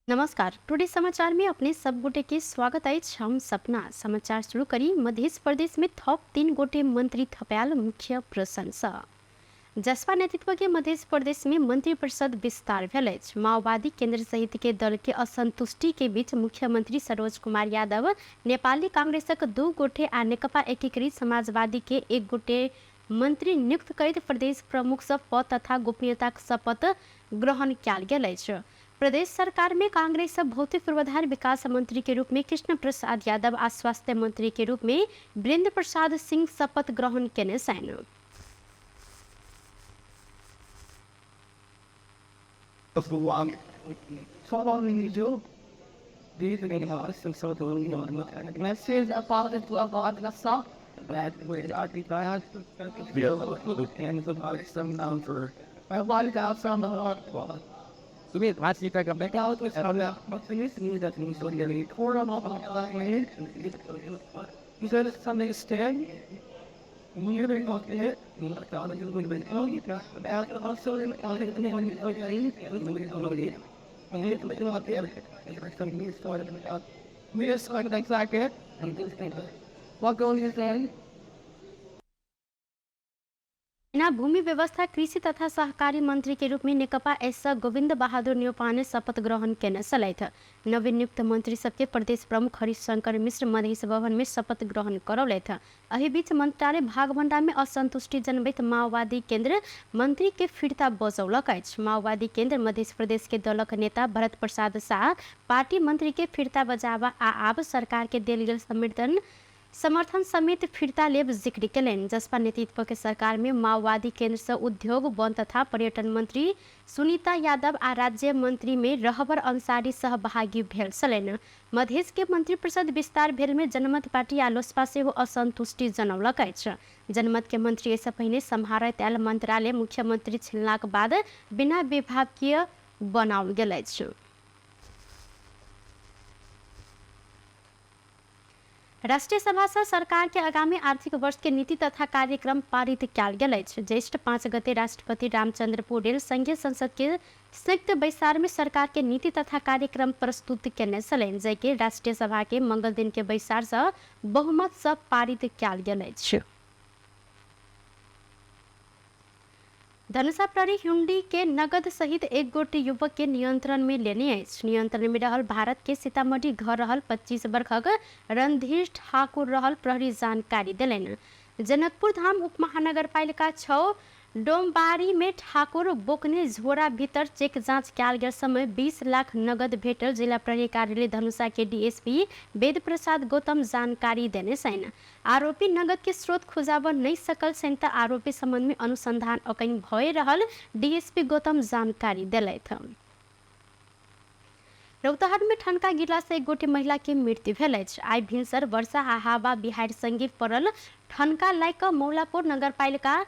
नमस्कार, टुडे समाचार में अपने सब गोटे के स्वागत अछि। हम सपना। समाचार शुरू करी। मध्य प्रदेश में थप 3 गोटे मंत्री थपायल मुख्य प्रशंसा। जसपा नेतृत्व के मध्य प्रदेश में मंत्री परिषद विस्तार भेल अछि। माओवादी केंद्र सहित के दल के असंतुष्टि के बीच मुख्यमंत्री सरोज कुमार यादव नेपाली कांग्रेसक 2 गोटे आ नेकपा एकीकृत समाजवादी के 1 गोटे मंत्री नियुक्त करैत प्रदेश प्रमुख सब पद तथा गोपनीयताक शपथ ग्रहण कयल गेल अछि। प्रदेश सरकार में कांग्रेस भौतिक पूर्वाधार विकास मंत्री के रूप में कृष्ण प्रसाद यादव आ स्वास्थ्य मंत्री के रूप में वीरेंद्र प्रसाद सिंह शपथ ग्रहण केने छनि। भूमि व्यवस्था कृषि तथा सहकारी मंत्री के रूप में नेकपा एस गोविंद बहादुर न्यौपाने शपथ ग्रहण केने छलथि। नवनियुक्त मंत्री सबके प्रदेश प्रमुख हरिशंकर मिश्र मधेश भवन में शपथ ग्रहण करौलथि। एहि बीच मंत्रालय भागभंडा में असंतुष्टि जनबैत माओवादी केंद्र मंत्री के फिर्ता बजौलक अछि। माओवादी केंद्र मध्य प्रदेश के दलक नेता भरत प्रसाद शाह पार्टी मंत्री के फिर्ता बजाबा आ आब सरकार के देल गेल समर्थन समेत फिर्ता लेब जिक्र केलनि। जसपा नेतृत्व के सरकार में माओवादी केंद्र से उद्योग वन तथा पर्यटन मंत्री सुनीता यादव आ राज्य मंत्री में रहबर अंसारी सहभागी भेल छलनि। मधेश के मंत्री परिषद विस्तार भेल में जनमत पार्टी आ लोसपा सेहो असंतुष्टि जनौलक अछि। जनमत के मंत्री एहिसँ पहिने सम्हारैत आयल मंत्रालय मुख्यमंत्री छिनलाक बाद बिना विभागीय बनाओल गेल अछि। राष्ट्रीय सभा से सरकार के आगामी आर्थिक वर्ष के नीति तथा कार्यक्रम पारित कयल गेल अछि। ज्येष्ठ 5 गते राष्ट्रपति रामचंद्र पौडेल संघीय संसद के संयुक्त बैसार में सरकार के नीति तथा कार्यक्रम प्रस्तुत केने छलनि, जाहिके राष्ट्रीय सभा के मंगल दिन के बैसार से बहुमत से पारित कयल गेल अछि। धनुषा प्रहरी हुंडी के नगद सहित 1 गोटे युवक के नियंत्रण में लेने अछि। नियंत्रण में रहल भारत के सीतामढ़ी घर रहल 25 वर्षक रणधीर ठाकुर रहल प्रहरी जानकारी देलनि। जनकपुर धाम उप महानगरपालिका 6 डोमबारी में ठाकुर बोकने झोरा भीतर चेक जांच कयल गेल समय 20 लाख नगद भेटल जिला प्रहरी कार्यालय धनुषा के डीएसपी वेद प्रसाद गौतम जानकारी देने छनि। आरोपी नगद के स्रोत खोजाब नहीं सकल छनि त आरोपी संबंध में अनुसंधान अकैन भए रहल डीएसपी गौतम जानकारी देलथि। रौतहट में ठनका गिरला से 1 गोटे महिला के मृत्यु भेल अछि। आइ भिनसर वर्षा आ हवा बिहाड़ि संगे पड़ल ठनका लागि कऽ मौलापुर नगरपालिका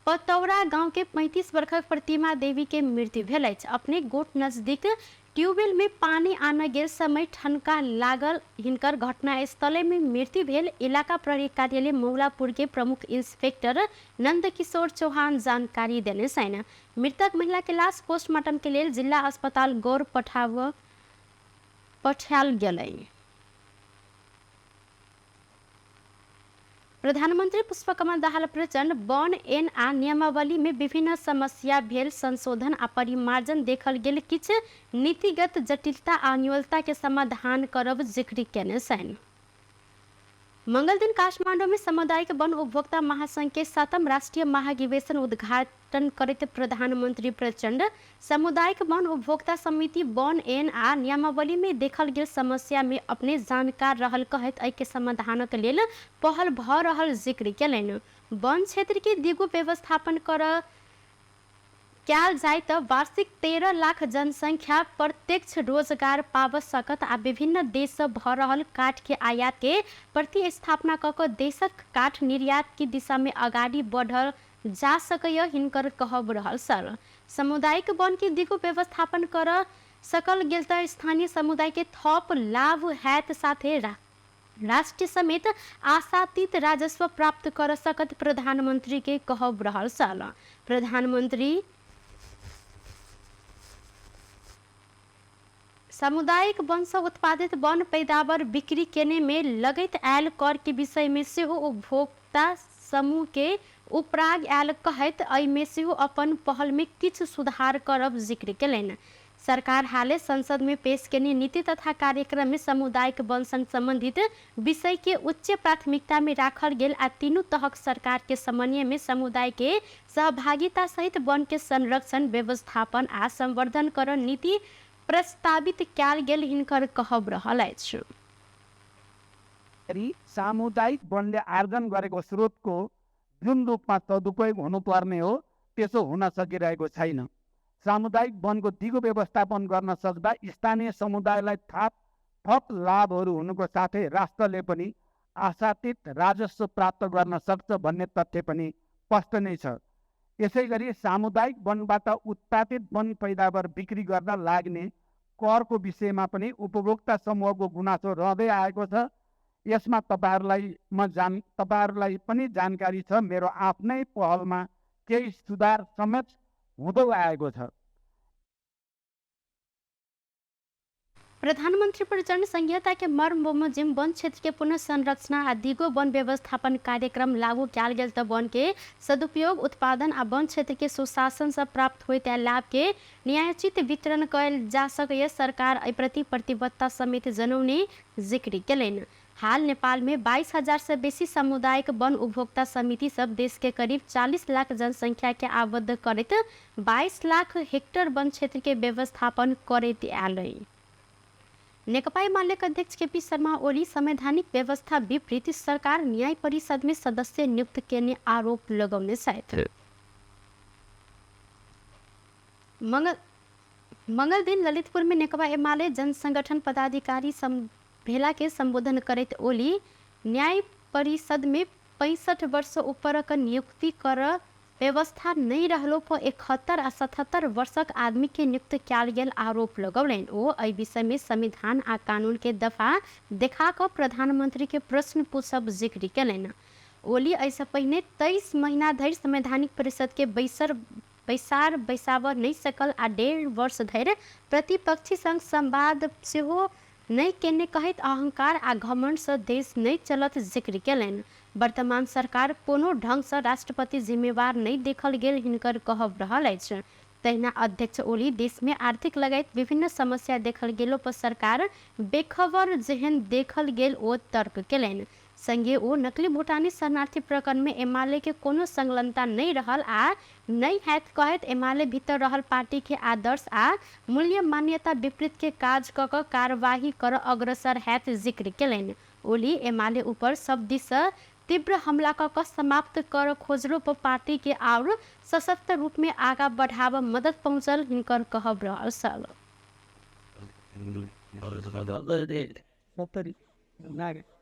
पतौरा गांव के 35 वर्षक प्रतिमा देवी के मृत्यु भेल अछि। अपने गोट नजदीक ट्यूबवेल में पानी आनय गेल समय ठनका लागल हिनकर घटनास्थले में मृत्यु भेल। इलाका प्रहरी कार्यालय मौलापुर के प्रमुख इंस्पेक्टर नंदकिशोर चौहान जानकारी देने छनि। मृतक महिला के लाश पोस्टमार्टम के लेल जिला अस्पताल गौर पठायल गेलै। प्रधानमंत्री पुष्पकमल दाहाल प्रचण्ड वन एन आ नियमावली में विभिन्न समस्या भेल संशोधन आ परिमार्जन देखल गेल किछु नीतिगत जटिलता आ अन्योलता के समाधान करब जिक्र केने छनि। मंगल दिन काठमांडू में सामुदायिक वन उपभोक्ता महासंघ के 7म राष्ट्रीय महाधिवेशन उद्घाटन करैत प्रधानमंत्री प्रचण्ड सामुदायिक वन उपभोक्ता समिति वन एन आ नियमावली में देखल गेल समस्या में अपने जानकार रहल कहैत एहि के समाधानक लेल पहल भ रहल जिक्र केलनि। वन क्षेत्र के दिगो व्यवस्थापन कर कयल जाय त वार्षिक 13 लाख जनसंख्या प्रत्यक्ष रोजगार पाब सकत आ विभिन्न देश सँ भ रहल काठ के आयात के प्रतिस्थापना क क देशक काठ निर्यात के दिशा में अगाडि बढ़ल जा सकैय हिनकर कहब रहल सर। सामुदायिक वन के दिगो व्यवस्थापन कर सकल गेल त स्थानीय समुदाय के थप लाभ हैत, साथे राष्ट्र समेत आशातीत राजस्व प्राप्त कर सकत प्रधानमंत्री के कहब रहल छल। प्रधानमंत्री सामुदायिक वन से उत्पादित वन पैदावार बिक्री केने में लगैत आयल कर के विषय में सेहो उपभोक्ता समूह के उपराग आयल कहैत एहिमे सेहो अपन पहल में किछु सुधार करब जिक्र केलनि। सरकार हाले संसद में पेश केने नीति तथा कार्यक्रम में सामुदायिक वन संग संबंधित विषय के उच्च प्राथमिकता में राखल गेल आ तीनू तहक सरकार के समन्वय में समुदाय के सहभागिता सहित वन के संरक्षण, व्यवस्थापन आ संवर्धन कर नीति प्रस्तावित कयल गेल हिनकर कहब रहल अछि। सामुदायिक वनले आर्जन गरेको स्रोतको जुन रूपमा सदुपयोग हुनुपर्ने हो त्यसो हुन सकिरहेको छैन। सामुदायिक वनको दिगो व्यवस्थापन गर्न सक्दा स्थानीय समुदायलाई थप लाभहरू हुनुको साथै राष्ट्रले पनि आशातीत राजस्व प्राप्त गर्न सक्छ भन्ने तथ्य पनि स्पष्ट नै छ। यसैगरी सामुदायिक वनबाट उत्पादित वन पैदावार बिक्री गर्न लाग्ने करको विषयमा पनि उपभोक्ता समूहको गुनासो रहँदै आएको छ। यसमा तपाईँहरूलाई पनि जानकारी छ, मेरो आफ्नै पहलमा केही सुधार समेत हुँदै आएको छ। प्रधानमन्त्री प्रचण्ड संहिता के मर्म बमोजिम वन क्षेत्र के पुनः संरचना आ दिगो वन व्यवस्थापन कार्यक्रम लागू कयल गेल त वन के सदुपयोग, उत्पादन आ वन क्षेत्र के सुशासन से प्राप्त होइत लाभ के न्यायोचित वितरण कयल जा सकैए। सरकार एहि प्रति प्रतिबद्धता समेत जनौने जिक्र केलनि। हाल नेपाल में 22,000 से बेसी सामुदायिक वन उपभोक्ता समिति सब देश के करीब 40 लाख जनसंख्या के आबद्ध करैत 22 लाख हेक्टर वन क्षेत्र के व्यवस्थापन करैत आयल। नेकपा एमाले अध्यक्ष केपी शर्मा ओली संवैधानिक व्यवस्था विपरीत सरकार न्याय परिषद में सदस्य नियुक्त केने आरोप लगौने छथि। मंगल दिन ललितपुर में नेकपा एमाले जनसंगठन पदाधिकारी भेला के संबोधन करैत ओली न्याय परिषद में 65 वर्ष ऊपरक नियुक्ति कर व्यवस्था नहीं रहलो पर 71 आ 77 वर्षक आदमी के नियुक्त कयल गेल आरोप लगौलनि। ओ एहि विषय में संविधान आ कानून के दफा देखा कऽ प्रधानमंत्री के प्रश्न पूछब जिक्र केलनि। ओली एहिसँ पहिने 23 महीना धरि संवैधानिक परिषद के बैसार बैसाबऽ नहि सकल आ 1.5 वर्ष धरि प्रतिपक्षी संग संवाद सेहो नहि केने कहैत अहंकार आ घमंड से देश नहि चलत जिक्र केलनि। वर्तमान सरकार कोनो ढंग से राष्ट्रपति जिम्मेवार नहि देखल गेल हिनकर कहब रहल अछि। तहिना अध्यक्ष ओली देश में आर्थिक लगायत विभिन्न समस्या देखल गेलो पर सरकार बेखबर जेहन देखल गेल ओ तर्क केलनि। संगे ओ नकली भूटानी शरणार्थी प्रकरण में एमाले के कोनो संलग्नता नहीं रहल आ नहीं हैत कहैत एमाले भीतर रहल पार्टी के आदर्श आ मूल्य मान्यता विपरीत के काज क क कार्यवाही कर अग्रसर हैत जिक्र केलनि। ओली एमाले ऊपर सब दिस तीव्र हमला क क समाप्त कर खोजलो पर पार्टी के और सशक्त रूप में आगा बढ़ाव मदद पहुँचल हिनकर कहब रहल छल।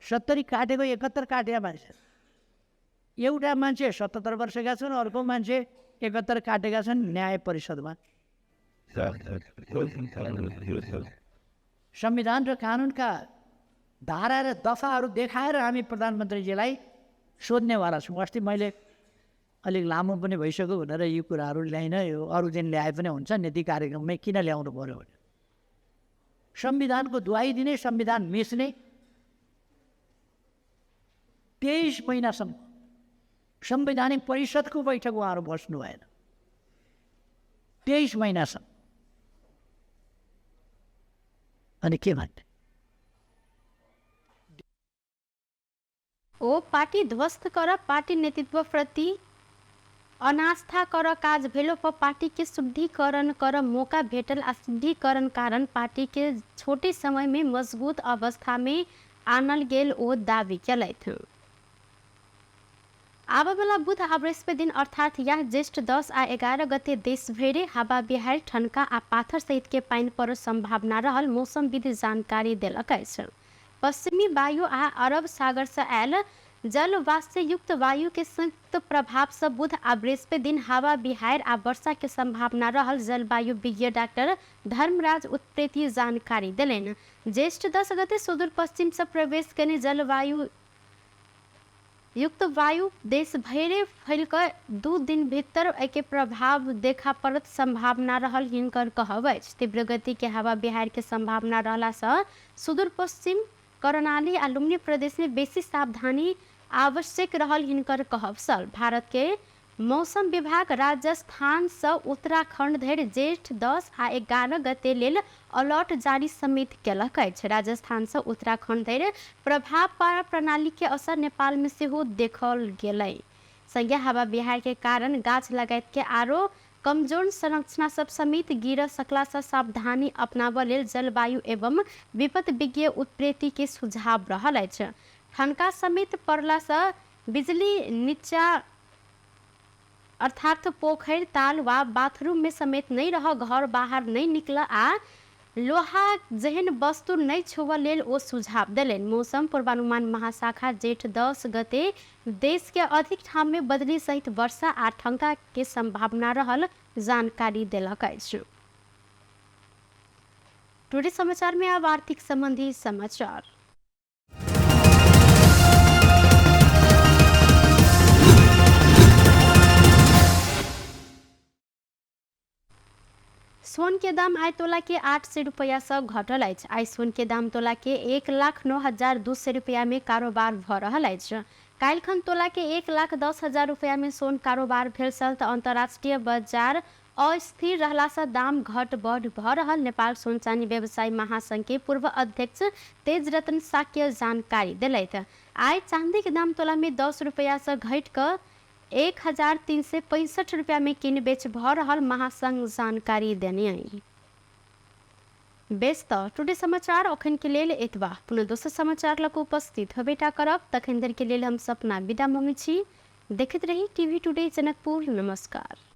70 काटेको 71 काटेका मान्छे, एउटा मान्छे 77 वर्षका छन्, अर्को मान्छे 71 काटेका छन् न्याय परिषदमा। संविधान र कानुनका धारा र दफाहरू देखाएर हामी प्रधानमन्त्रीजीलाई सोध्नेवाला छौँ। अस्ति मैले अलिक लामो पनि भइसक्यो भनेर यो कुराहरू ल्याइनँ, यो अरू दिन ल्याए पनि हुन्छ, नीति कार्यक्रममै किन ल्याउनु पऱ्यो भनेर। संविधानको दुहाई दिने, संविधान मिच्ने, 23 महिनासम्म संवैधानिक परिषदको बैठक उहाँहरू बस्नु भएन, 23 महिनासम्म। अनि के भन्ने? ओ पार्टी ध्वस्त कर पार्टी नेतृत्व प्रति अनास्था कर काज भेलो पर पार्टी के शुद्धिकरण कर मौका भेटल आ शुद्धिकरण कारण पार्टी के छोटे समय में मजबूत अवस्था में आनल गेल ओ दावी केलथि। आबैवाला बुध आ बृहस्पति दिन अर्थात यह ज्येष्ठ 10 आ 11 गते देशभरि हावा बिहार, ठनका आ पाथर सहित के पानि पर सम्भावना रहल मौसमविद जानकारी देलक अछि। पश्चिमी वायु आ अरब सागर से आयल जलवाष्पयुक्त वायु के संयुक्त प्रभाव से बुध आ बृहस्पति दिन हवा बिहार आ वर्षा के सम्भावना रहल जलवायु विज्ञ डाक्टर धर्मराज उत्प्रेती जानकारी देलनि। ज्येष्ठ 10 गते सुदूर पश्चिम से प्रवेश केने जलवायु युक्त वायु देश भरि फैल कऽ 2 दिन भीतर एहिके प्रभाव देखा पड़त संभावना रहल हिनकर कहब अछि। तीव्र गति के हवा बिहार के संभावना रहला सँ सुदूर पश्चिम, कर्णाली आ लुम्बिनी प्रदेश में बेसी सावधानी आवश्यक रहल हिनकर कहब छल। भारत के मौसम विभाग राजस्थान सँ उत्तराखंड धरि जेठ 10 आ 11 गते लेल अलर्ट जारी समेत केलक अछि। राजस्थान सँ उत्तराखंड धरि प्रभाव पार प्रणाली के असर नेपाल में सेहो देखल गेलै। संगे हवा बिहार के कारण गाछ लगायत के आरो कमजोर संरचना सब समेत गिर सकला सँ सावधानी अपनाबऽ लेल जलवायु एवं विपद विज्ञ उत्प्रेती के सुझाव रहल अछि। ठनका समेत पड़ला सँ बिजली नीचा अर्थात पोखरि, ताल वा बाथरूम में समेत नहि रह, घर बाहर नहि निकल आ लोहा जेहन वस्तु नहि छुबऽ लेल ओ सुझाव देलनि। मौसम पूर्वानुमान महाशाखा जेठ 10 गते देश के अधिक ठाम में बदली सहित वर्षा आ ठनका के संभावना रहल जानकारी देलक अछि। टुडे समाचार में अब आर्थिक संबंधी समाचार। सोन के दाम आइ तोला के 800 रुपया सँ घटल अछि। आइ सोन के दाम तोला के 1,09,200 रुपया में कारोबार भ रहल अछि। काल्हिखन तोला के 1,10,000 रुपया में सोन कारोबार भेल छल त अंतर्राष्ट्रीय बाजार अस्थिर रहला सँ दाम घट बढ़ भ रहल नेपाल सोन चानी व्यवसायी महासंघ के पूर्व अध्यक्ष तेजरत्न साक्य जानकारी देलथि। आइ चांदी के दाम तोला में 10 रुपया सँ घटि क 1365 रुपया में किन बेच भ रहल महासंघ जानकारी देने अछि। बेस त टुडे समाचार अखन के लेल एतबा। पुनः दोसर समाचार लग उपस्थित होबेटा करब, तखन धरि के लेल हम सपना विदा मंगै छी। देखैत रही टीवी टुडे जनकपुर। नमस्कार।